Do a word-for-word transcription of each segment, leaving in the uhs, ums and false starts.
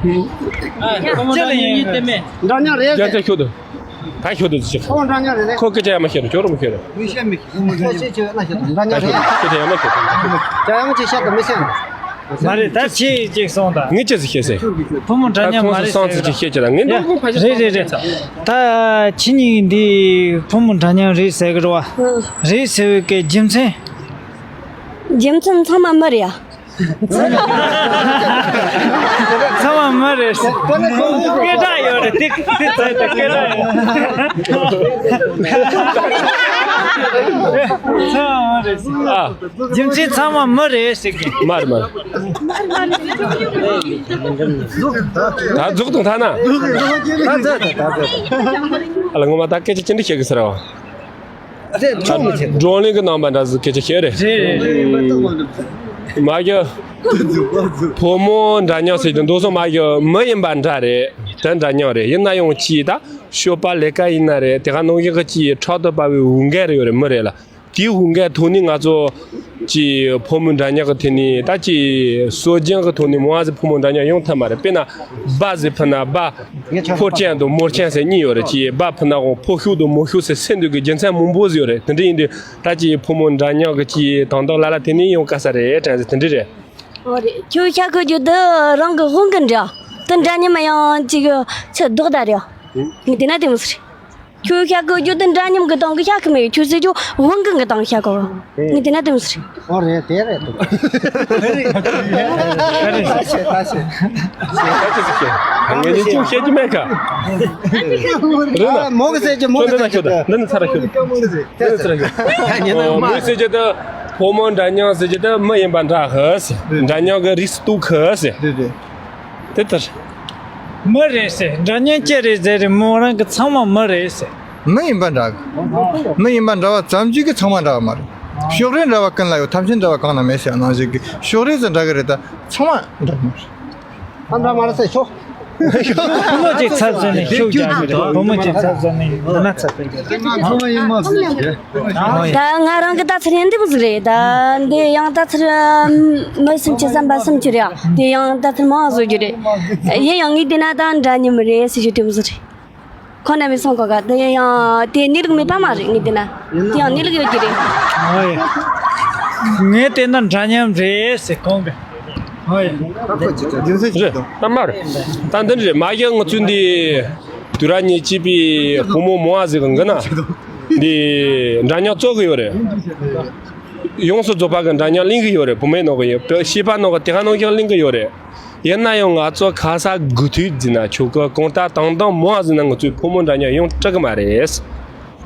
ཨ། ཁོ་མོ་འདྲ་མཉམ་ཡིན་དེ་མེད། འདྲ་མཉམ་རེད། རྒྱ་ཆེ་ཤོད་དུ། ད་ཤོད་དུ་ཅིག་ཁོ་འདྲ་མཉམ་རེད། ཁོ་སྐད་ཆ་ཡང་མ་བཤད་རུང་ཁྱོད་རུང་མ་ཤོད་རུང་། མི་བཤད་མི་ཤེས། ཁོ་ཤེས་ཆེ་ན་ཤོད་དུ། འདྲ་མཉམ་རེད། སྐད་ཆ་ཡང་མ་ཤོད་དུ། ཅ་ཡང་ཅི་བཤད་དུ་མི་ཤེས། མ་རེད། ད་ཁྱེད་ཅིག་སོང་ད། ངས་ཅི་ཟིག་བཤད་ཟེར། བུ་མོ་འདྲ་མཉམ་མ་རེད་ཟེར། ཁྱེད་ཅི་ད་ངས་འདུག་ཕ་ཆ། རེད་རེད་རེད། ད་ཁྱེད་གཉིས་འདི་བུ་མོ་འདྲ་མཉམ་རེད་ཟེར་གི་རེད་བ། རེད་ཟེར་བའི་གི་རྒྱུ་མཚན། རྒྱུ་མཚན་ཚང་མ་མི་རེད་ཡ། ཚང་མ་མི་རེད། སྐད་གྲགས་ཡོད་རེད། དེ་དེ་ཚོ་ད་སྐད་གྲགས་ཡོད། ཚང་མ་མི་རེད། ཨ། རྒྱུ་མཚན་ཚང་མ་མི་རེད་ཟེར་གི། མ་རེད་མ་རེད། ད་རྫོགས་དང་ཐ་ན། ཨ་ལ་ངོ་མ་ད་སྐད་ཆ་ཅི་འདྲ་བཤད་གི་ཟེར་བ། བགྲོ་གླེང་གི་ནང་པ་འདྲ་ཟིག་སྐད་ཆ་བཤད་རེད། རེད་རེད། མ་གི། བུ་མོ་འདྲ་མཉམ་ཟེར་གྱི་འདུག་སོང་། མ་གི་མི་ཡིན་པ་འདྲ་རེད། དེ་འདྲ་མཉམ་རེད། ཡིན་ན་ཡང་ཅིག་ད་སྤྱོད་པ་ལས་ཀ་ཡིན་ན་རེད། དེ་ག་ནང་བཞིན་གྱི་ཅིག་ཕྲག་ཏུ་བབས་པའི་འོས་འགན་རེ་ཡོད་རེད། མི་རེད་ལ། དེའི་འོས་འགན་ཐོག་ནས་ང་ཚོ་ཅིག་བུ་མོ་འདྲ་མཉམ་གི་ཐད་ནས་ད་ཅིག་སྲོལ་རྒྱུན་གྱི་ཐོག་ནས་མོ་ཨ་ཟི་བུ་མོ་འདྲ་མཉམ་ཡོང་ཐུབ་མ་རེད། དཔེར་ན་སྦ་ཟི་ཕུ་ན་སྦ། ཕོ་རྐྱང་དང་མོ་རྐྱང་ཟེར་གཉིས་ཡོད་རེད། ཅིག་སྦ་ཕུ་ན་གང་ཕོ་ཤུགས་དང་མོ་ཤུགས་ཟེར་སེམས་འདུག་གི་རྒྱུ་མཚན་མང་པོ་ཟིག་ཡོད་རེད། དེ་འདྲ་ཡིན་དུས་ད་ཅིག་བུ་མོ་འདྲ་མཉམ་གི་ཅིག་དང་དང་ལ་ལ་དེ་ནས་ཡོང་དཀའ་ས་རེད་དྲན་ཟེར་དེ་འདྲ་རེད། ཨོ་རེད། ཁྱོད་ཤ་ཁོ་རྒྱུ་དུ་རང་གི་དབང་གི་འདྲ་དུ་འདྲ་མཉམ་མ་ཡང་ཅིག་ཚེ་ལྡོག་ད་རེད། ངས་དེ་ན་དེ་མོ་ཟེར། ཁྱོད་ཤ་ཁོ་རྒྱུ་དུ་འདྲ་མཉམ་གི་སྟེང་གི་ཤ་ཁི་མེད། ཁྱོད་ཟེར་རྒྱུ་དབང་གི་གི་སྟེང་ཤ་ཁོ། ངས་དེ་ན་དེ་མོ་ཟེར། ཨོ་རེད། དེ་རེད་འདུག་ད་ཤེས་ད་ཤེས། ད་ཅི་ཟེར་ཤེས། ངས་ནི་ཅུང་བཤད་ཀྱི་མེད་ཀ། རེད་ན། མོ་གི་ཟེར་རྒྱུ་མོ་གི་ཟེར་རྒྱུ་དེ། འདི་ནི་ཚར་ཤོད། འདི་ནི་ཚར་ཤོད། མོ་ཟེར་རྒྱུ་དེ་བུ་མོ་འདྲ་མཉམ་ཟེར་རྒྱུ་དེ་མི་ཡིན་པ་འདྲ་ཧི་ཟེར། འདྲ་མཉམ་གི་རིགས་སུ་གཏོགས་ཁི་ཟེར། རེད་རེད། དེ་ལྟར། མི་རེད་ཟེར། འདྲ་མཉམ་ཅི་རེད་ཟེར་རེད། མོ་རང་གི་ཚང་མ་མི་རེད་ཟེར། མི་ཡིན་པ་འདྲ་གི། མི་ཡིན་པ་འདྲ་བ་ཙམ་གྱིས་གི་ཚང་མ་འདྲ་བ་མ་རེད། ཕྱོགས་རིས་འདྲ་བ་ཀུན་ལ་ཡོད། ཐམས་ཅད་འདྲ་བ་གང་ན་མེད་ཟེར་ནང་བཞིན་གི་ཕྱོགས་རིས་སུ་འདྲ་གི་རེད། ད་ཚང་མ་འདྲ་མ་རེད། ཨ་འདྲ་མ་རེད་ཟེར་ཤོག་བུ་མོ་གཅིག་ཚབ་ཟེར་ནས་ཤུགས་རྒྱག་གི་རེད། བུ་མོ་གཅིག་ཚབ་ཟེར་ནས་འདི་ན་ཚབ་ཟེར་གི་རེད། ད་ང་རང་གི་ལྟ་ཚུལ་ཡང་འདི་མོ་ཟིག་རེད། ད་འདི་ཡང་ལྟ་ཚུལ་མི་སུམ་ཅུ་བསམ་པ་སུམ་ཅུ་རེད། འདི་ཡང་ལྟ་ཚུལ་མང་བཟོ་རྒྱུ་རེད། ཡིན་ཡང་ངས་བལྟས་ན་ད་འདྲ་མཉམ་རེད་ཟེར་རྒྱུ་དེ་མོ་ཟིག་རེད། ཁོང་རྣམ་པས་གསུང་གོ་ག་དེ་ཡང་དེ་གནས་ལུགས་མེད་པ་མ་རེད། ངས་བལྟས་ན་དེ་ཡང་གནས་ལུགས་ཡོད་ཀྱི་རེད། ཨོ་ཡ། ངས་བལྟས་ན་འདྲ་མཉམ་རེད་ཟེར་ཁོང་གི། ཨོ་ཡ། རེད། ད་མ་རེད། ད་འདི་རེད། མ་གཞི་ང་ཚོའི་འདི་དུས་རབས་ཉེར་གཅིག་པའི་བུ་མོ་མོ་ཨ་ཟི་གི་འགི་ན་འདི་འདྲ་མཉམ་བཙོག་གི་ཡོད་རེད། ཡོངས་སུ་རྫོགས་པ་གི་འདྲ་མཉམ་ལེན་གི་ཡོད་རེད། བུད་མེད་ནང་གི་ཡོད། བྱིས་པ་ནང་གི་དེ་ག་ནང་བཞིན་ལེན་གི་ཡོད་རེད། ཡིན་ན་ཡང་ང་ཚོ་ཁ་ས་དགུ་ཐུག་ཟིན་ན་ཆོག་གི། གང་ལྟར་དང་དང་མོ་ཨ་ཟི་ན་ང་ཚོའི་བུ་མོ་འདྲ་མཉམ་ཡོང་སྲིད་གི་མ་རེད།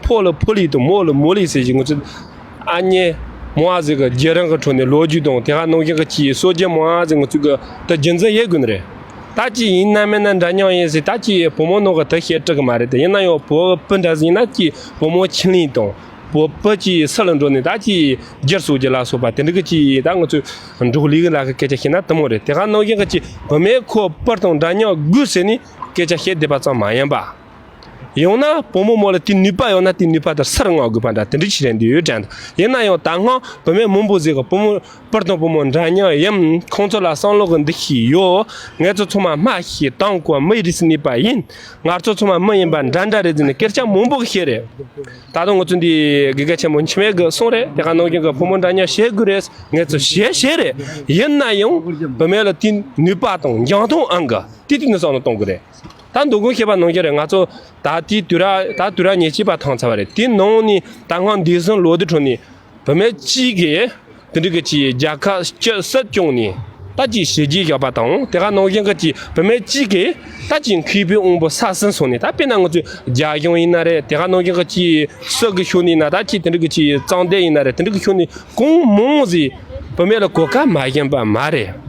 ཕོ་ལ་ཕོ་ལི་དང་མོ་ལ་མོ་ལི་ཟེར་གྱི་ང་ཚོ་ཨ་མྱེས་མོ་ཨ་ཟི་གི་རྒྱུད་རིང་གི་ཁྲོད་ནས་ལོ་རྒྱུས་དང་དེ་ག་ནང་བཞིན་གི་ཅིག་སྲོལ་རྒྱུན་མོ་ཨ་ཟི་ང་ཚོ་གི་ད་རྒྱུན་འཛིན་ཡེད་དགོས་ནི་རེད། ད་ཅིག་ཡིན་ན་མིན་ན་འདྲ་མཉམ་ཡིན་ཟེར་ད་ཅིག་བུ་མོ་ནང་གི་ད་བཤད་སྲིད་གི་མ་རེད་དེ། ཡིན་ན་ཡང་བུ་བུ་འདྲ་ཟིག་ཡིན་ན་ཅིག་བུ་མོ་ཕྱི་གླིང་དང་བུ་བུ་ཅིག་སུ་ལ་འགྲོ་ནས་ད་ཅིག་སྒྱུར་སོ་རྒྱུ་ལ་སོགས་པ་དེ་འདྲ་གི་ཅིག་ད་ང་ཚོས་འབྲོག་ལས་ལ་གི་སྐད་ཆ་བཤད་ན་དེ་མོ་རེད། དེ་ག་ནང་བཞིན་གི་ཅིག་བུད་མེད་ཁོ་སྤུན་དང་འདྲ་མཉམ་དགོས་ཟེར་ནས་སྐད་ཆ་བཤད་བསྡད་པ་ཙམ་མ་ཡིན་པ། ཡང་ན་བུ་མོ་མོ་ལ་དེའི་ནུས་པ་ཡོད་ན་དེའི་ནུས་པ་དེ་སུར་མངག་དགོས་པ་འདྲ་དེ་འདྲ་ཞིག་རེད་འདུག་ཡོད་དྲན་འདུག་ཡིན་ན་ཡང་ད་སྔོན་བུད་མེད་མང་པོ་ཟིག་གིས་བུ་མོ་སྤུན་དང་བུ་མོ་འདྲ་མཉམ་ཡིན། ཁོང་ཚོ་ལ་བསམ་བློ་གི་འདུ་ཤེས་ཡོད། ངེད་ཚོ་ཚང་མ་སྨྲ་ཤེས་དང་གོ་མིའི་རིགས་སུ་གནས་པ་ཡིན། ང་ཚོ་ཚང་མ་མི་ཡིན་པ་འདྲ་འདྲ་རེད་ཟེར་ནས་སྐད་ཆ་མང་པོ་གི་བཤད་རེད། ད་དུང་ང་ཚོ་འདི་དགེ་རྒན་ཆེན་མོ་འཆི་མེད་གི་གསུང་རེད། དེ་ག་ནང་བཞིན་གི་བུ་མོ་འདྲ་མཉམ་བྱེད་དགོས་རེད། ངེད་ཚོ་བྱེད་བྱེད་རེད། ཡིན་ན་ཡང་བུད་མེད་ལ་དེའི་ནུས་པ་དང་འཇོན་ཐང་ཨང་གི་དེ་དུས་ནས་བསམ་བློ་གཏོང་དགོས་རེད། ད་མདོ་དགོན་བཤད་པ་ནང་བཞིན་རེད། ང་ཚོ་ད་དེའི་དུས་རབས་ད་དུས་རབས་ཉེར་གཅིག་པ་ཐང་ཚ་བ་རེད། དེའི་ནང་ནས་ད་སྔ་འདས་སོང་ལོ་དུས་ཁྲོད་ནས་བུད་མེད་གཅིག་གིས་དེ་འདྲ་གི་ཅིག་རྒྱལ་ཁབ་སྤྱི་སྲིད་སྐྱོང་ནས་ད་ཅིག་བྱས་རྗེས་བཞག་པ་དང་། དེ་ག་ནང་བཞིན་གི་ཅིག་བུད་མེད་གཅིག་གིས་ད་ཅིག་མཁས་པའི་དབང་པོ་ས་ཟིན་སོང་ནས། ད་དཔེར་ན་ང་ཚོའི་རྒྱ་གཞུང་ཡིན་ན་རེད། དེ་ག་ནང་བཞིན་གི་ཅིག་སྲིད་ཀྱི་ཕྱོགས་ནས་ཡིན་ན། ད་ཅིག་དེ་འདྲ་གི་ཅིག་གཙང་སྡེ་ཡིན་ན་རེད། དེ་འདྲ་གི་ཕྱོགས་ནས་གང་མང་ཟིག་བུད་མེད་ལ་གོ་སྐབས་མ་བྱིན་པ་མ་རེད།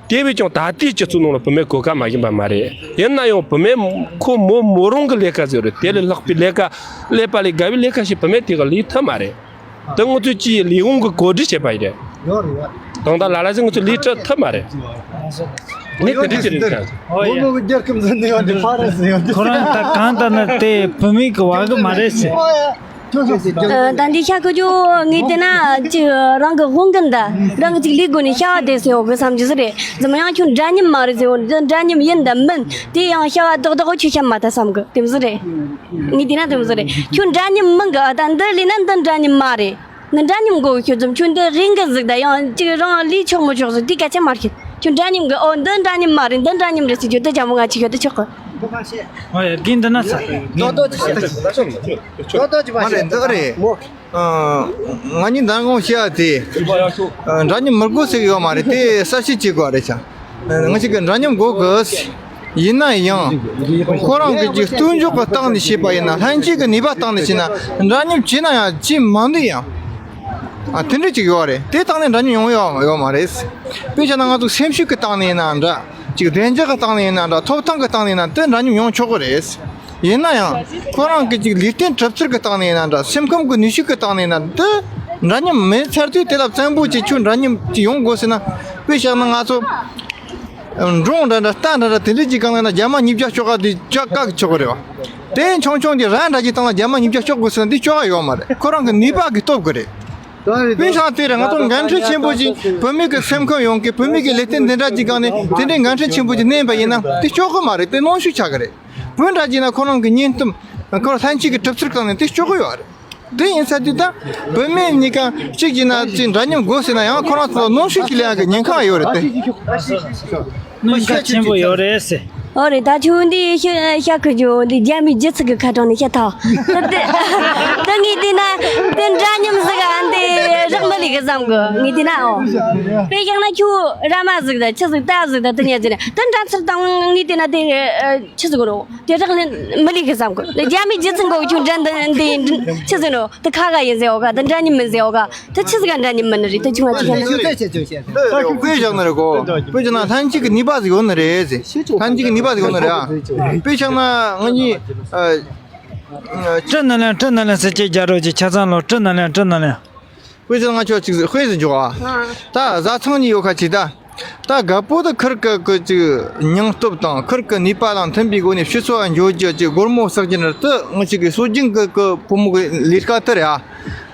དེ་བས་ཀྱང་ད་ལྟའི་སྤྱི་ཚོགས་ནང་ལ་བུད་མེད་གོ་སྐབས་མ་བྱིན་པ་མ་རེད། ཡིན་ན་ཡང་བུད་མེད་ཁོ་མོ་མོ་རང་གི་ལས་ཀ་ཟིག་རེད། དེ་ལས་ལྷག་པའི་ལས་ཀ་ཀླད་པ་ལས་བརྒལ་བའི་ལས་ཀ་ཞིག་བུད་མེད་དེ་ག་ལས་ཐུབ་མ་རེད། དེ་ང་ཚོས་ཀྱིས་ལས་དབང་གི་གོ་སྒྲིག་བྱས་པ་ཡིན་རེད། ཡོད་རེད་ཡོད། དང་ད་ལ་ལ་ཟིག་ང་ཚོས་ལས་བྲལ་ཐུབ་མ་རེད། ངས་དེ་འདྲ་ཅིག་རེད་ཀྱང་། ཨོ་ཡ། བུ་མོ་གི་རྒྱལ་ཁབ་འཛིན་ནས་ཡོད་འདི་ཕ་རེད་ཟེར་ཡོད་འདི། ཁོ་རང་ད་གང་ལྟར་ན་དེ་བུད་མེད་ཀྱི་བ་གི་མ་རེད་ཟེར། ཨོ་ཡ། ད་འདི་ཤ་ཁུ་ཅོ་ངས་བལྟས་ན་ཅིག་རང་གི་དབང་གིས་འདི་རང་གི་ཅིག་ལས་དགོས་ནས་བྱ་བ་དེ་ཟེར་འོ་གི་བསམ་གྱི་ཟེར་རེད། འཛམ་ཡང་ཁྱོད་འདྲ་མཉམ་མ་རེད་ཟེར་འོ། འདི་འདྲ་མཉམ་ཡིན་དང་མིན་དེ་ཡང་བྱ་བ་རྡོག་རྡོག་ཁྱོད་བྱ་མ་ད་བསམ་གི་དེ་མོ་ཟེར་རེད། ངས་བལྟས་ན་དེ་མོ་ཟེར་རེད། ཁྱོད་འདྲ་མཉམ་མིན་གི་ཨ་ད་འདི་ལས་ན་འདི་འདྲ་མཉམ་མ་རེད། འདི་འདྲ་མཉམ་དགོས་གི་ཁྱོད་ཙམ་ཁྱོད་འདི་རིང་གི་ཟིག་ད་ཡང་ཅིག་རང་ལས་ཆོག་མི་ཆོག་ཟིག་དེ་སྐད་ཆ་མ་ཤེས། ཁྱོད་འདྲ་མཉམ་གི་ཨོ་འདི་འདྲ་མཉམ་མ་རེད། འདི་འདྲ་མཉམ་རེད་ཟེར་རྒྱུ་འདི་ཅང་མོ་ང་ཆི་ཁྱོད་འདི་ཆོག་གི་ཨོ་ཡ་རྒན་འདི་ན་ས་རྒན་ཏོག་ཏོག་ཅིག་བཤད། ཏོག་ཏོག་ཅིག་མ་མ་རེད་འདི་རེད། མོ། ང་གཉིས་མདང་དགོང་བཤད་ཡ་དེ། འདྲ་མཉམ་མི་དགོས་ཟེར་གི་ཡོད་མ་རེད། དེ་གསལ་བཤད་བྱེད་དགོས་རེད་ཤག་ང་ཞིག་གི་འདྲ་མཉམ་དགོས་གི། ཡིན་ན་ཡང་། ཁོ་རང་གི་ཅིག་བརྩི་འཇོག་གི་སྟེང་ནས་བཤད་པ་ཡིན་ན་ལྷན་སྐྱེས་ཀྱི་ནུས་པ་སྟེང་ནས་བཤད་ན་འདྲ་མཉམ་བྱས་ན་ཡང་བྱེད་མ་འདོད་ཡང་། ཨ་དེ་འདྲ་ཅིག་ཡོད་རེད། དེ་སྟེང་ནས་འདྲ་མཉམ་ཡོང་ཡོད་ཡོད་མ་རེད། དཔེ་བཞག་ན་ང་ཚོ་སེམས་ཤུགས་ཀྱི་སྟེང་ནས་ཡིན་ན་འདྲ། ཅིག་བདེ་འཇགས་ཀྱི་སྟེང་ནས་ཡིན་ན་འདྲ། ཐོབ་ཐང་གི་སྟེང་ནས་ཡིན་ན་དེ་འདྲ་མཉམ་ཡོང་ཆོག་གི་རེད། ཡིན་ན་ཡང་ཁོ་རང་གི་ཅིག་ལུས་རྟེན་གྲུབ་ཚུལ་གྱི་སྟེང་ནས་ཡིན་ན་འདྲ། སེམས་ཁམས་ཀྱི་ནུས་ཤུགས་ཀྱི་སྟེང་ནས་ཡིན་ན་དེ་འདྲ་མཉམ་མེད་ཚར་དུས་དེ་ལ་བཙན་པོ་ཅིག་ཁྱོད་འདྲ་མཉམ་ཅིག་ཡོང་དགོས་ཟེར་ན། དཔེ་བཞག་ན་ང་ཚོ་འབྲོང་འདྲ་འདྲ་རྟ་འདྲ་འདྲ་དེ་འདྲ་ཅིག་སྒང་ལ་ན་རྒྱ་མ་ཉིས་བརྒྱ་གཅོག་ག་དེ་ཅག་བཀག་ཆོག་གི་རེད་བ། དེ་ཆུང་ཆུང་གི་ར་འདྲ་ཅིག་སྟེང་ལ་རྒྱ་མ་ཉིས་བརྒྱ་གཅོག་དགོས་ཟེར་ན་དེ་གཅོག་ག་ཡོད་མ་རེད། ཁོ་རང་གི་ནུས་པ་གི་སྟོབས་ཀྱི་རེད། དཔེ་བཞག་དེ་རེད། ང་ཚོ་འགན་འཁྲི་ཆེན་པོ་ཅིག་བུད་མེད་ཀྱི་སེམས་ཁམས་ཡོང་གི་བུད་མེད་ཀྱི་ལས་དོན་འདི་འདྲ་ཅིག་སྒང་ནས་དེ་འདྲའི་འགན་འཁྲི་ཆེན་པོ་ཅིག་བསྣན་པ་ཡིན་ན་དེ་གཅོག་གི་མ་རེད། དེ་གནོན་ཤུགས་ཆགས་གི་རེད། བུ་འདྲ་ཅིག་ན་ཁོ་རང་གི་སྙིང་སྟོབས་ཁོ་རང་ལྷན་སྐྱེས་ཀྱི་གྲུབ་ཚུལ་སྟེང་ནས་དེ་གཅོག་གི་ཡོད་རེད། དེ་ཡིན་ས་དུས་ད་བུད་མེད་གཉིས་ཀ་གཅིག་ཡིན་ན་ཅིག་འདྲ་མཉམ་དགོས་ཟེར་ན་ཡང་ཁོ་རང་ཚོ་གནོན་ཤུགས་ཅིག་ལེན་ཡག་གི་ཉེན་ཁ་ཡོད་རེད་དེ། གནོན་ཤུགས་ཆེན་པོ་ཡོད་རེད་ཟེར། ཨོ་རེད། ད་ཁྱོད་འདི་ཤ་ཤ་ཁུ་ཇོ་འདི་རྒྱ་མི་སྒྱུ་རྩལ་གི་ཁ་གྲངས་ནས་བཤད་ཐལ། ད་ངས་བལྟས་ན་དེ་འདྲ་མཉམ་ཟིག་ག་འདི་རག་མི་ལས་གི་བསམ་གི་ངས་བལྟས་ན། ཨོ་དཔེ་བཞག་ན་ཁྱོད་ར་མ་ཟིག་དང་ཆི་ཟིག་རྟ་ཟིག་དང་དེ་ཉལ་ཟིག་ན་དེ་འདྲ་ཚུལ་དང་ངས་བལྟས་ན་དེ་ཆི་ཟིག་རོ། དེ་རག་ལས་མི་ལས་གི་བསམ་གི་ལས་རྒྱ་མི་སྒྱུ་རྩལ་གོ་ཁྱོད་འདྲ་འདི་འདི་ཆི་ཟིག་རོ། དེ་ཁ་ག་ཡིན་ཟེར་འོ་ག་དེ་འདྲ་མཉམ་མིན་ཟེར་འོ་ག་དེ་ཆི་ཟིག་ག་འདྲ་མཉམ་མིན་ནི་རེད། དེ་ཆུང་བ་ཆི་ཟིག་ཡིན་ནི་རེད། དཔེ་བཞག་ནི་རེད་གོ་དཔེ་བཞག་ན་ལྷན་སྐྱེས་ཀྱི་ནུས་པ་ཟིག་ཡོད་ནི་རེད་ཟེར། ལྷན་སྐྱེས་ཀྱི་ནུས་པ་ཟིག་ཡོད་ནི་རེད་ཨ། དཔེ་བཞག་ན་ང་གཉིས་ཨ། ཨ། སྤྲི་ནི་ལན་སྤྲི་ནི་ལན་ཟེར་ཅིག་རྒྱ་རོ་ཅིག་ཆ་ཚང་ལོ་སྤྲི་ནི་ལན་སྤྲི་ནི་ལན། དཔེ་བཞག་ན་ང་ཁྱོད་ཅིག་དཔེ་ཟིག་འཇོག་ཨ། ད་བཟའ་ཚང་གཉིས་ཡོད་ཁ་ཅིག་ད། ད་རྒད་པོ་དེ་ཁིར་གི་གི་ཅིག་སྙིང་སྟོབས་དང་ཁིར་གི་ནུས་པ་དང་མཐུན་པའི་སྒོ་ནས་ཕྱི་ཚུལ་འགྱོ་རྒྱུ་ཅིག་སྒོར་མོ་བསགས་རྒྱུ་འདྲ་དེ་ང་ཅིག་གི་སྲོལ་རྒྱུན་གི་གི་བུ་མོ་གི་ལས་ཀ་དེ་རེད་ཨ།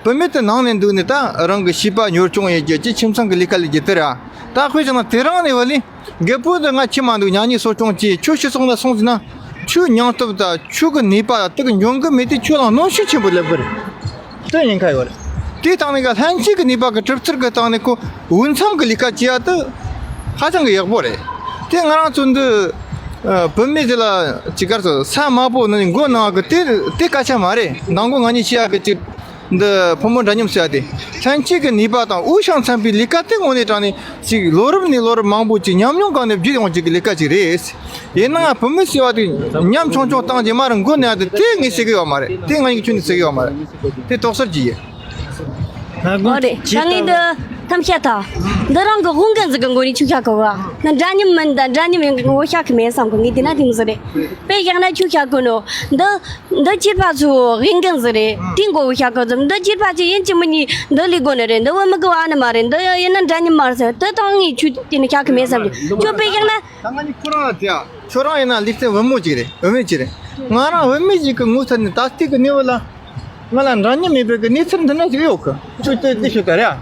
བུད་མེད་དེ་ནང་ནས་འདུག་ནས་ད་རང་གི་བྱིས་པ་གཉོར་སྐྱོང་ཡེད་རྒྱུ་ཅིག་ཁྱིམ་ཚང་གི་ལས་ཀ་ལས་རྒྱུ་དེ་རེད་ཨ། ད་དཔེ་བཞག་ན་དེ་རིང་ནས་བ་ལས་རྒད་པོ་དེ་ང་ཁྱིམ་མ་འདུག་ཉལ་ཉལ་གསོ་སྐྱོང་བྱེད། ཁྱོད་ཕྱི་སོང་ན་སོང་ཟེར་ན་ཁྱོད་སྙིང་སྟོབས་དང་ཁྱོད་གི་ནུས་པ་དེ་གི་འཇོན་གི་མེད་དེ་ཁྱོད་ལ་གནོན་ཤུགས་ཆེན་པོ་སླེབས་གི་རེད། དེ་ཉེན་ཁ་ཡོད་རེད། དེའི་སྟེང་ནས་ཀ་ལྷན་སྐྱེས་ཀྱི་ནུས་པ་གི་གྲུབ་ཚུལ་གྱི་སྟེང་ནས་ཁོ་འོས་འཚམ་གྱི་ལས་ཀ་བྱེད་ཡ་དེ་ཧ་ཅང་གི་ཡག་པོ་རེད། དེ་ང་རང་ཚོ་འདི་ཨ། བུད་མེད་དེ་ལ་ཅིག་གར་སོ་ས་དམའ་པོ་ནི་མགོ་ནང་གི་དེ་དེ་སྐད་ཆ་མ་རེད། མདང་དགོང་ང་གཉིས་བཤད་ཡ་གི་ཅིག་འདི་ཕོ་མོ་འདྲ་མཉམ་ཟེར་ཡ་དེ་ལྷན་སྐྱེས་ཀྱི་ནུས་པ་དང་འོས་ཤིང་འཚམ་པའི་ལས་ཀ་དེ་དངོས་གནས་དྲང་ནས་ཅིག་ལོ་རབས་ནས་ལོ་རབས་མང་པོ་ཅིག་ཉམས་མྱོང་སྒང་ནས་བརྒྱུད་ཡོང་ཅིག་གི་ལས་ཀ་ཅིག་རེད། ཡིན་ནའང་བུད་མེད་ཟེར་བ་དེ་ཉམས་ཆུང་ཆུང་བཏང་རྗེས་མར་མགོ་ནས་ཡ་དེ་དེ་ངས་ཟེར་གི་ཡོད་མ་རེད། དེ་ང་ཡིས་ཁྱོན་ནས་ཟེར་གི་ཡོད་མ་རེད། དེ་དོགས་སེལ་གྱི་ཡིན། ཨོ་རེད། ད་ངས་འདི་ཐམས་ཅད་ཐ་འདི་རང་གི་དབང་གི་འཛིན་གི་མགོ་ནས་ཆུ་ཤ་གི་བ་ན་འདྲ་མཉམ་མིན་ད་འདྲ་མཉམ་ཡིན་གི་ངོ་ཤ་གི་མེད་བསམ་གི་ངས་དེ་ན་དེ་མི་ཟེར་རེད། དཔེ་བཞག་ན་ཆུ་ཤ་གི་ནོ་འདི་འདི་སྐྱེས་པ་ཚོ་དབང་གི་འཛིན་རེད། དེ་མགོ་བོ་ཤ་གི་འཛིན་འདི་སྐྱེས་པ་ཅིག་ཡིན་གཅིག་མིན་གཉིས་འདི་ལས་དགོས་ནི་རེད། འདི་བུད་མེད་གི་བ་ནི་མ་རེད། འདི་ཡིན་ན་འདྲ་མཉམ་མ་རེད་ཟེར་དེ་དང་ངས་ཆུ་དེ་ནི་ཤ་གི་མེད་བསམ་གི་ཁྱོད་དཔེ་བཞག་ན། ད་ང་ནི་ཁོ་རང་ལ་དེ་ཡ། ཁྱོད་རང་ཡིན་ན་ལུས་རྩལ་བུ་མོ་ཅིག་རེད། བུད་མེད་ཅིག་རེད། ང་རང་བུད་མེད་ཅིག་གི་ངོ་ཐད་ནས་ད་ལྟའི་གི་གནས་བུ་ལ། ང་ལ་འདྲ་མཉམ་མེད་པའི་གི་གནས་ཚུལ་འདི་འདྲ་ཞིག་ཡོད་གི་ཁྱོད་ལྟོས་ལྟོས་ཤོད་ད་རེད་ཨ།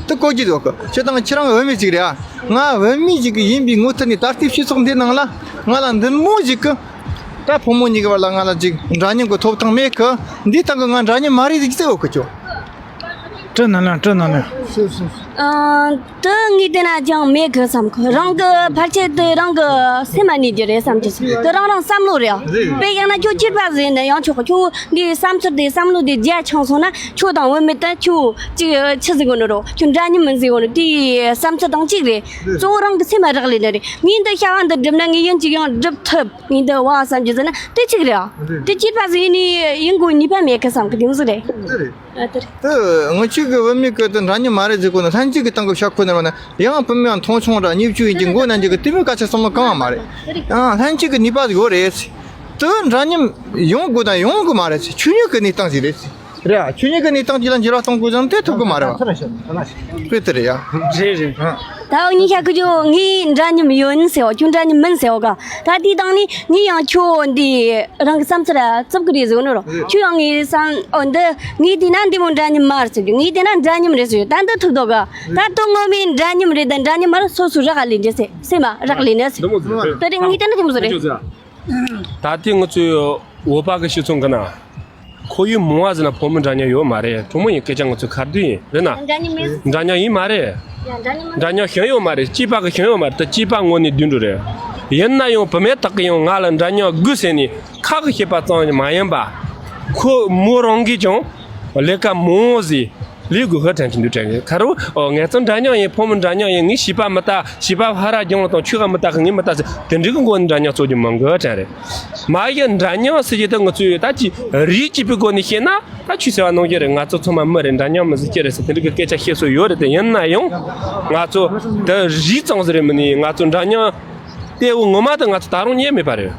དེ་གོ་རྒྱུ་ཡོད་གི་ཁྱོད་དང་ཁྱེད་རང་བུད་མེད་ཅིག་རེད་ཨ། ང་བུད་མེད་ཅིག་གི་ཡིན་པའི་ངོ་ཐད་ནས་ད་ལྟའི་སྤྱི་ཚོགས་འདི་ནང་ལ་ང་ལ་འདི་མོ་ཞིག་གི་ད་ཕོ་མོ་གཉིས་ཀྱི་བར་ལ་ང་ལ་ཅིག་འདྲ་མཉམ་གི་ཐོབ་ཐང་མེད་གི་འདི་སྟེང་གི་ང་འདྲ་མཉམ་མ་རེད་ཟེར་གྱི་ཡོད་གི་ཁྱོད། སྤྲི་ནང་ལ་སྤྲི་ནང་ལ། ཨ། དེ་ངས་བལྟས་ན་ཅང་མེད་གི་བསམ་གི་རང་གི་ཕལ་ཆེར་དེ་རང་གི་སེམས་མ་གནས་རྒྱུ་རེད་བསམ་གྱི་སོང་། དེ་རང་རང་བསམ་བློ་རེད། དཔེ་བཞག་ན་ཁྱོད་སྐྱེས་པ་ཟིག་ཡིན་ན་ཡང་ཆོག་གི་ཁྱོད་འདི་བསམ་ཚུལ་དེ་བསམ་བློ་དེ་རྒྱ་ཆུང་སོང་ན་ཁྱོད་དང་བུད་མེད་དེ་ཁྱོད་ཅིག་ཆི་ཟིག་གོ་ནི་རོ། ཁྱོད་འདྲ་མཉམ་མིན་ཟིག་གོ་ནི་དེའི་བསམ་ཚུལ་དང་གཅིག་རེད། གཙོ་བོ་རང་གི་སེམས་མ་རག་ལས་ནི་རེད། ངས་འདི་བྱ་བ་འདི་སྒྲུབ་ན་ངས་ཡིན་གཅིག་ཡང་སྒྲུབ་ཐུབ། ངས་འདི་བ་བསམ་གྱི་ཟིན་ན་དེ་གཅིག་རེད་ཨ། དེ་སྐྱེས་པ་ཟིག་ཡིན་ནི་ཡིན་དགོས་ནུས་པ་མེད་གི་བསམ་གི་དེ་མོ་ཟིག་རེད། ཨ་དེ་རེད། དེ་ངི་ཆོས་ཀྱི་བུད་མེད་ཀྱི་དེ་འདྲ་མཉམ་མ་རེད་ཟེར་གོ་ནི་ལྷན་སྐྱེས་ཀྱི་སྟེང་གི་ཤ་ཁོ་ནར་བ་ན་ཡང་བུད་མེད་ཡང་མཐོང་ཆུང་ར་ཉེས་བཅུ་ཡིན་གྱི་མགོ་ནན་གྱི་གི་དེ་མོའི་སྐད་ཆ་གསུང་མི་གང་བ་མ་རེད། ཡང་ལྷན་སྐྱེས་ཀྱི་ནུས་པ་ཟིག་ཡོད་རེད། དེ་འདྲ་མཉམ་ཡོང་དགོས་དང་ཡོང་གི་མ་རེད། ཆོས་ཉིད་ཀྱི་གནས་སྟངས་ཟིག་རེད། རེད་ཨ། ཆོས་ཉིད་ཀྱི་གནས་སྟངས་ཅིག་ལ་འགྱུར་བ་གཏོང་དགོས་ཀྱང་དེ་ཐུབ་གི་མ་རེད་བ། དཔེ་དེ་རེད་ཡ། རེད་རེད། ཨ། ད་འུ་གཉིས་ཤ་ཁུ་ཆོ་ངའི་འདྲ་མཉམ་ཡོད་ཟེར་བ། ཁྱོད་འདྲ་མཉམ་མིན་ཟེར་བ་ག་ད་དེའི་སྟེང་ནས་ངས་ཡང་ཁྱོད་འདི་རང་གི་བསམ་ཚུལ་ར་རྩུབ་གི་རེད་ཟེར་ནོ་ར། ཁྱོད་ཡང་ངའི་བསམ་འོ་འདི་ངས་བལྟས་ན་འདི་མོ་འདྲ་མཉམ་མ་རེད་ཟེར་རྒྱུ། ངས་བལྟས་ན་འདྲ་མཉམ་རེད་ཟེར་རྒྱུ། ད་འདི་ཐུབ་དོ་ག་ད་དོ་ངོ་མའི་འདྲ་མཉམ་རེད། ད་འདྲ་མཉམ་མ་རེད། སོ་སོ་རག་ལས་འདྲ་ཟེར་སེམས་མ་རག་ལས་ནས་ཟེར། ད་རེད་ངས་བལྟས་ན་དེ་མོ་ཟེར་རེད། ད་ལྟའི་ང་ཚོའི་བོད་པ་གི་སྤྱི་ཚོགས་འགའ་ན། ཁོར་ཡུག་མང་བ་ཟིན་ན་ཕོ་མོ་འདྲ་མཉམ་ཡོད་མ་རེད། གྲོགས་མོ་ཡིན་སྐད་ཆ་ང་ཚོ་ཁ་བསྡུར་ཡིན་རེད་ན། འདྲ་མཉམ་མིན། འདྲ་མཉམ་ཡིན་མ་རེད། ཡ་འདྲ་མཉམ་མིན། འདྲ་མཉམ་ཞིང་ཡོད་མ་རེད། སྐྱེས་པ་གི་ཞིང་ཡོད་མ་རེད། ད་སྐྱེས་པ་ངོ་ནས་བསྡུས་འགྲོ་རེད། ཡིན་ན་ཡང་བུད་མེད་དག་གི་ཡང་ང་ལ་འདྲ་མཉམ་དགོས་ཟེར་ནས་ཁ་གི་བཤད་པ་ཙམ་མ་ཡིན་པ། ཁོ་མོ་རང་གིས་ཀྱང་ལས་ཀ་མང་བོ་ཟིག་ལས་དགོས་ཧ་དྲན་གྱི་འདུག་དྲན་གི་ཁ་རུ་ངལ་རྩོལ་འདྲ་མཉམ་ཡིན། ཕོ་མོ་འདྲ་མཉམ་ཡིན། ངས་བྱིས་པ་མི་ལྟ། བྱིས་པ་ཕ་ར་རྒྱང་ལ་དང་ཆོས་ཁ་མི་ལྟ་གི་ངས་མི་ལྟ་ཟེར་དེ་འདྲའི་གི་མགོ་ནས་འདྲ་མཉམ་རྩོད་རྒྱུ་མང་གི་དྲན་རེད། མ་གཞི་འདྲ་མཉམ་ཟེར་གྱི་ད་ང་ཚོས་ད་ཅི་རིགས་གཅིག་པའི་སྒོ་ནས་བཤད་ན་ད་ཆོས་ཟེར་བ་ནང་བཞིན་རེད། ང་ཚོ་ཚང་མ་མི་རེད། འདྲ་མཉམ་མི་ཟེར་གྱི་རེད་ཟེར་དེ་འདྲའི་གི་སྐད་ཆ་བཤད་སྲོལ་ཡོད་རེད། དེ་ཡིན་ན་ཡང་ང་ཚོ་ད་རིགས་ཙམ་ཟིག་རེད། མི་ནི་ང་ཚོ་འདྲ་མཉམ་ལྟ་བུ་ངོ་མ་ད་ང་ཚོ་ད་རུང་རྙེད་མེད་པ་རེད།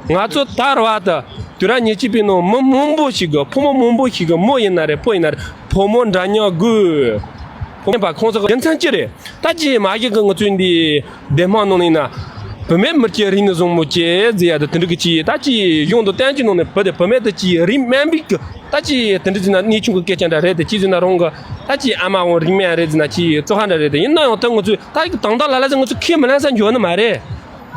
ང་ཚོ་ད་ར་བ་ད་དུས་རབས་ཉེར་གཅིག་པའི་ནང་མི་མང་པོ་ཞིག་གི་ཕོ་མོ་མང་པོ་ཞིག་གི་མོ་ཡིན་ན་རེད། ཕོ་ཡིན་ན་རེད། ཕོ་མོ་འདྲ་མཉམ་དགོས། ཕོ་མོ་ཡིན་པ་ཁོང་ཚོ་གི་རྒྱུ་མཚན་ཅི་རེད། ད་ཅི་མ་གཞི་གི་ང་ཚོའི་འདི་སྡེ་དམངས་ནང་ནས་ན་བུད་མེད་མི་སྐྱེ་རིགས་ནི་བཟང་མོ་སྐྱེ་ཟེར་ཡ་ད་དེ་འདྲ་གི་ཅི་ད་ཅི་གཞུང་དུ་བསྟན་གྱི་ནང་ནས་བུ་དེ་བུད་མེད་དེ་ཅི་རིགས་དམན་པའི་གི་ད་ཅི་དེ་འདྲ་ཟེར་ན་གནས་ཆུང་གི་སྐད་ཆ་འདྲ་རེད། དེ་ཅི་ཟེར་ན་རང་གི་ད་ཅི་ཨ་མ་འོང་རིགས་དམན་རེད་ཟེར་ན་ཅི་བཙོག་ཁ་འདྲ་རེད། དེ་ཡིན་ན་ཡང་ད་ང་ཚོས་ད་ཡིག་དང་དག་ལ་ལ་ཟེར་ང་ཚོ་ཁས་མི་ལེན་ས་འཇོག་ནི་མ་རེད།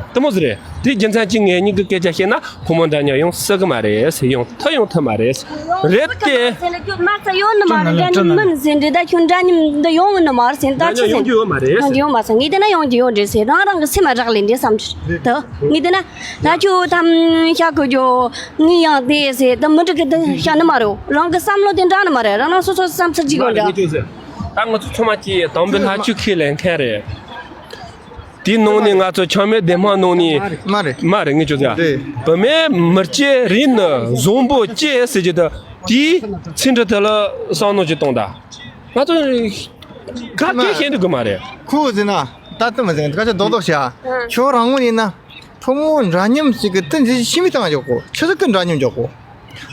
དེ་མོ་ཟིག་རེད། དེའི་རྒྱུ་མཚན་གྱིས་ངེད་གཉིས་ཀྱི་སྐད་ཆ་བཤད་ན་ཕོ་མོ་འདྲ་མཉམ་ཡོང་སྲིད་གི་མ་རེད་ཟེར། ཡོང་ཐུབ་ཡོང་ཐུབ་མ་རེད་ཟེར། རེད་དེ། མ་ཚ་ཡོང་ནི་མ་རེད། འདྲ་མཉམ་མིན་ཟེར་འདི་ད་ཁྱོད་འདྲ་མཉམ་འདི་ཡོང་ནི་མ་རེད་ཟེར། ད་ཆི་ཟེར། ཡོང་རྒྱུ་ཡོད་མ་རེད། ཡོང་རྒྱུ་ཡོད་མ་ཟེར། ངས་བལྟས་ན་ཡོང་རྒྱུ་ཡོད་རེད་ཟེར། རང་རང་གི་སེམས་མ་རག་ལས་འདྲ་བསམ་གི་འདུག་ངས་བལྟས་ན་ད་ཁྱོད་ཐམ་ཤ་གོ་རྒྱུ་ངས་ཡང་བལྟས་ཟེར། ད་མི་འགྲིག་གི་འདི་བཤད་ནི་མ་རེད། རང་གི་བསམ་བློ་དེ་འདྲ་ནི་མ་རེད། རང་རང་སོ་སོ་བསམ་ཚུལ་གཅིག་གོ་འདྲ། ད་ང་ཚོ་ཚང་མ་གྱིས་དམ་པའི་ལྷ་ཆོས་ཁས་ལེན་མཁན་རེད། དེའི་ནང་ནས་ང་ཚོ་ཆགས་མེད་སྡེ་དམངས་ནང་ནས་མ་རེད། མ་རེད། ངས་ཁྱོད་ཀྱི་རེད། བུད་མེད་མི་སྐྱེ་རིགས་ནི་བཟང་པོ་སྐྱེ་ཟེར་གྱི་ད་དེའི་ཚིག་འབྲུ་དེ་ལ་བསམ་མནོ་ཅིག་གཏོང་ད། ང་ཚོ་ག་གེ་བཤད་འདུག་གི་མ་རེད། ཁོ་ཟེར་ན་ད་དུ་མི་ཟེར། ད་ཆ་རྡོག་རྡོག་བྱ། ཁྱོད་རང་ངོས་ནས་ན་ཕོ་མོ་འདྲ་མཉམ་ཞིག་གི་དེ་འཛིན་ཤི་མི་བཏང་འཇོག་གོ། ཆི་ཟིག་གི་འདྲ་མཉམ་འཇོག་གོ།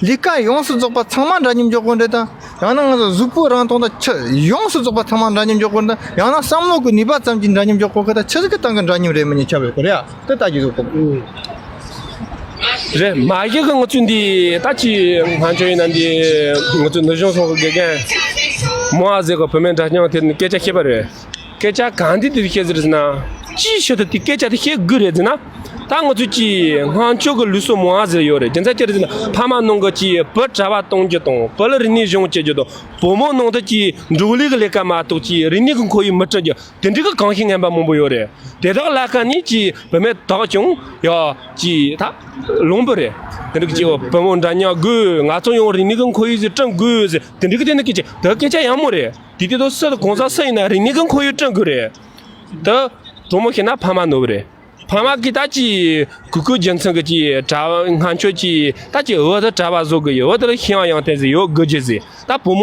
ལས་ཀ་ཡོངས་སུ་རྫོགས་པ་ཚང་མ་འདྲ་མཉམ་འཇོག་དགོས་འདྲ་དང་། ཡང་ན་ང་ཚོ་གཟུགས་པོ་རང་མཐོང་དང་ཆུ་ཡོངས་སུ་རྫོགས་པ་ཚང་མ་འདྲ་མཉམ་འཇོག་དགོས་འདྲ། ཡང་ན་བསམ་བློ་གི་ནུས་པ་ཙམ་གྱིས་འདྲ་མཉམ་འཇོག་དགོས་གི། ད་ཆི་ཟིག་གི་སྟེང་གི་འདྲ་མཉམ་རེད། མི་གཉིས་ཁྱབ་ཡོད་གི་རེད་ཨ། དེ་ལྟ་རྒྱུ་ཡོད་གི་རེད། མ་གཞི་གི་ང་ཚོས་འདི་ད་ཅི་སྔ་ཆོས་ཡིན་ན་འདི་ང་ཚོ་ནུབ་བྱང་སོགས་ཀྱི་དགེ་རྒན་མོ་ཨ་ཟེར་གི་བུད་མེད་འདྲ་མཉམ་དེ་ནི་སྐད་ཆ་བཤད་པ་རེད། སྐད་ཆ་གང་འདི་དེ་བཤད་ཟེར་ཟེར་ན། ཅིའི་ཕྱིར་དུ་དེ་སྐད་ཆ་དེ་བཤད་དགོས་རེད་ཟེར་ན། ད་ང་ཚོས་ཀྱི་སྔ་ཕྱོགས་ཀྱི་ལུགས་སྲོལ་མང་ཟེར་ཡོད་རེད། རྒྱུ་མཚན་ཅི་རེད་ཟེར་ན། ཕ་མ་ནང་གི་ཀྱི་བུ་གྲྭ་པ་གཏོང་རྒྱུ་དང་བུ་ལ་རིག་གནས་སྦྱོང་བྱེད་རྒྱུ་དང་བུ་མོ་ནང་དུ་ཀྱི་འབྲོག་ལས་ཀྱི་ལས་ཀ་མ་གཏོགས་ཀྱི་རིག་གནས་ཀྱི་ཁོར་ཡུག་མི་བསྐྲུན་རྒྱུ་དེ་འདྲའི་གི་གང་ཞིག་ངན་པ་མང་པོ་ཡོད་རེད། དེ་དག་ལ་ཁ་ནས་ཀྱི་བུད་མེད་དག་ཀྱང་ཡ་ཀྱི་ད་ལུང་པ་རེད། དེ་འདྲ་ཀྱི་བུ་མོ་འདྲ་མཉམ་དགོས། ང་ཚོ་ཡང་རིག་གནས་ཀྱི་ཁོར་ཡུག་ཟིག་བསྐྲུན་དགོས་ཟེར་དེ་འདྲའི་གི་དེ་ནི་སྐད་ཆ་དེ་སྐད་ཆ་ཡག་མོ་རེད། དེ་དེ་དོ་སུ་དང་གང་ཟག་སུ་ཡིན་ན་རིག་གནས་ཀྱི་ཁོར་ཡུག་བསྐྲུན་དགོས་རེད། ད་གྲོགས་མོ་བཤད་ན་ཕ་མ་ནོར་བ་རེད། ཕ་མ་གིས་ད་ཅི་གུ་གུ་རྒྱུ་མཚན་གི་ཅི་གྲྭ་བ་སྔ་ཆོས་ཀྱི་ད་ཅི་བུ་དེ་གྲྭ་པ་བཟོ་གི་ཡོད། བུ་དེ་ལ་ཤེས་ཡོན་ཡང་ཏན་ཟིག་ཡོད་དགོས་རྒྱུ་ཟིག་ད་བུ་མོ་